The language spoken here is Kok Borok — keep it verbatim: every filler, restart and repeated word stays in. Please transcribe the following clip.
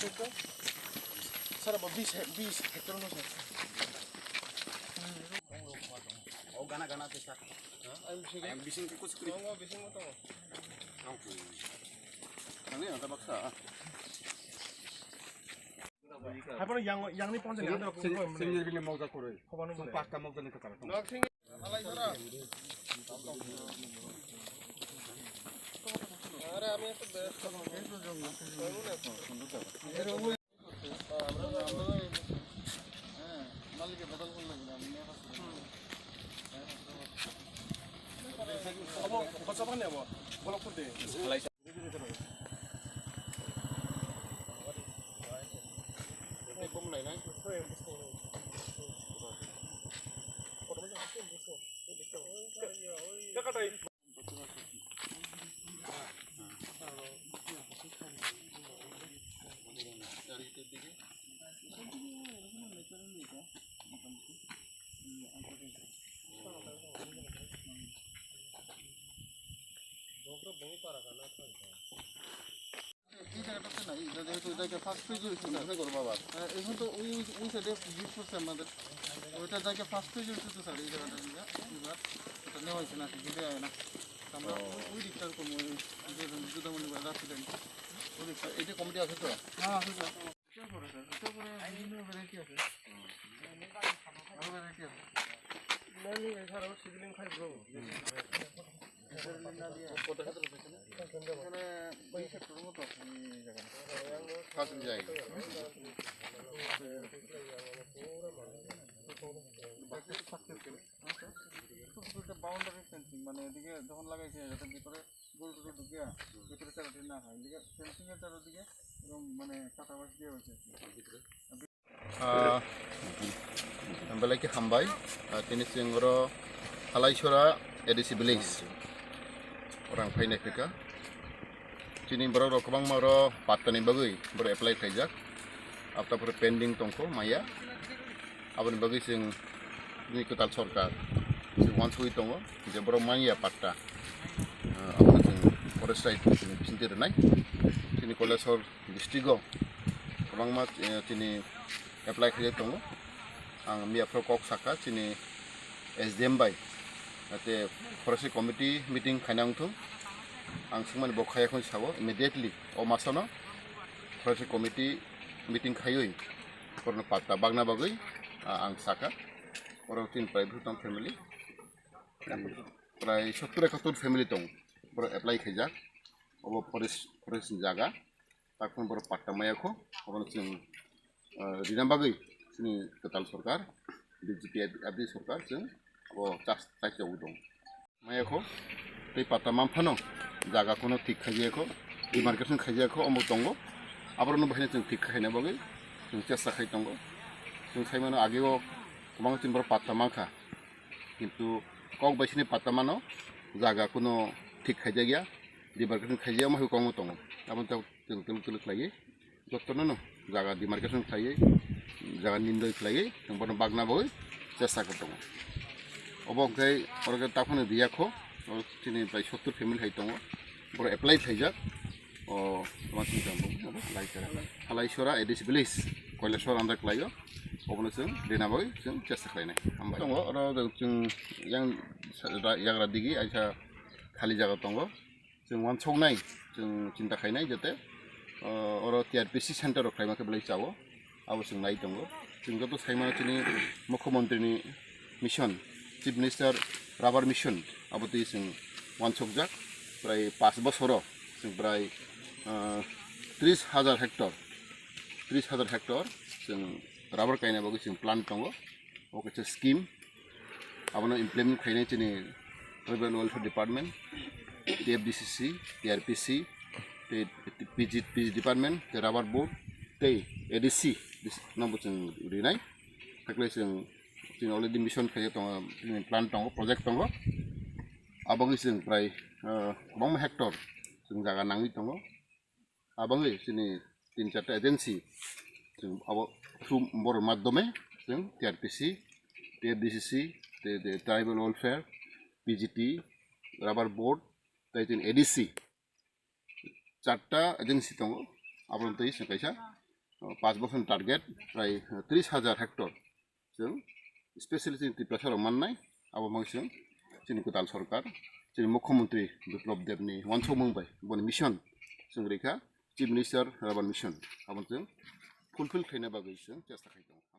Sara ba bis he-, bis hektar no sir. Oh, gana, gana, sir. Ayang bising. Ayang bising tikus kri. Oh, bising mo to. Ang ni ata baksa. Hai, bono yang, yang ni ponjani, ang rok sing, sing ni bini mauza koroi. Khobano. Pasta mauza ni kakara. এই জায়গাটাতে নাই, এটা যেহেতু এটা একটা first page হয়েছে, স্যার। হ্যাঁ, এখন তো ওই, ওই, ওই সাইডে ইউজ করছে আমাদের। ওইটা জায়গা ফার্স্ট পেজ হয়েছে তো, স্যার, এই জায়গাটা নিয়ে এবার এটা নেওয়া হয়েছে না, কিন্তু হয় না। আমরা ওই, ওই দিকটার কোনো ওই যে জুতামণি বাজার ছিলেন, ওই দিকটা, এটা কমিটি আছে তো? হ্যাঁ, আছে, স্যার। এটা পরে, স্যার, এটা পরে বিভিন্ন ভ্যারাইটি আছে। আরো ভ্যারাইটি আছে। এখানে ওই সেক্টরের মতো আছে, এই জায়গাটা। কাছে যাই। বাকি তো থাকতে হচ্ছে। ছোট ছোট একটা বাউন্ডারি ফেন্সিং, মানে এদিকে যখন লাগাইছে, যাতে ভিতরে গরু টরু ঢুকে ভিতরে চালাতে না হয়, এদিকে ফেন্সিং এর চারিদিকে এরকম মানে কাটা বাঁশ দিয়ে হয়েছে আর কি। Ah, belai khe hambai. Ah, tini chwng oro Halaisora A D C village orang phainai phika. Chini borok rok kwbangma oro patta ni bagwi borok apply khaijak. Apta phuru pending tongkho maya. Aboni bagwi chwng ni kwtal sorkar chwng uansugwi tongo je borok manya patta. Ah, abo chwng forest side chwng bisingtwi rwnai. Chini Kailashahar district o kwbangma, eh, chini apply khaijak tongo. Ang miya phuru kok saka chini S D M bai, ate forestry committee meeting khaina wngthung. Ang swngmani bo khaya khun sao immediately o masano forestry committee meeting khaiwi borokno patta bagna bagwi, ah, ang saka. Oro tin prai bwswk tong family. Prai sottur ekattor family tong. Borok apply khaijak. Obo forest, forest ni jaga. Takhuno borok patta maya kho, obono chwng, ah, rina bagwi chini kwtal sorkar, B J P F D sorkar chwng abo chas-, chaichogwi tongo. Maya kho, tei patta manphano jaga kono thik khaijaya kho, demarcation khaijaya kho, omo tongo. Aborokno bahaino chwng thik khaina bagwi chwng chesta khai tongo. Chwng sai mano ageo kwbangma chini borok patta mankha, kintu kok bai sini patta mano jaga kono thik khaijakya, demarcation khaijaya, omo hai kok tongo. Aboni tak twlwk twlwk twlwk khlaiwi jotono no jaga demarcation khlaiwi, jaga nindoi khlaiwi, chwng bono bagna bagwi chesta khe tongo. Obo hwnkhe oro khe takhwno riya kho, oro chini prai sottur family hai tongo, borok apply khlaijak. O, tama sini jang bo, abo Halaisora. Halaisora A D C village, Kailashahar under khlaio, obono chwng rina bagwi chwng chesta khlainai. Hambai. Tongo, oro chwng yang sa-, ra-, yagra digi, aisa khali jaga tongo. Chwng uansuknai, chwng chinta khainai jate, o, oro T R P C center rok khlaima khe belai chao, abo chwng nai tongo. Chwng joto sai mano chini Mukhyamantri ni mission, Chief Minister rubber mission, abo twi chwng uansukjak. Prai paanch bosoro chwng prai, ah, tris hajar hectare, tris hajar hectare chwng rubber kaina bagwi chwng plan tongo. O kaisa scheme, abono implement khainai chini Tribal Welfare Department, T F D C C, T R P C, tei P G, P G Department, tei Rubber Board, tei A D C, no bo chwng rinai. Hakle chwng, chini already mission khaijak tongo, chini plan tongo, project tongo. Abo wngwi chwng prai, ah, kwbangma hectare chwng jaga nangwi tongo. Abangwi chini tin charta agency, chwng abo through borok madhyome chwng T R P C, T F D C C, tei, tei Tribal Welfare, P G T, Rubber Board, tei chini A D C, charta agency tongo. Aboni twi chwng kaisa uh, pas bosor ni target prai, uh, tris hajar hectare chwng specially chini Tiprasa rok mannai. Abo mang chwng chini kwtal sorkar, chini Mukhyamantri Biplab Deb ni uansukmung bai boni mission chwng rikha, Chief Minister Rubber Mission, abo chwng fulfill khaina bagwi chwng chesta khai tongo.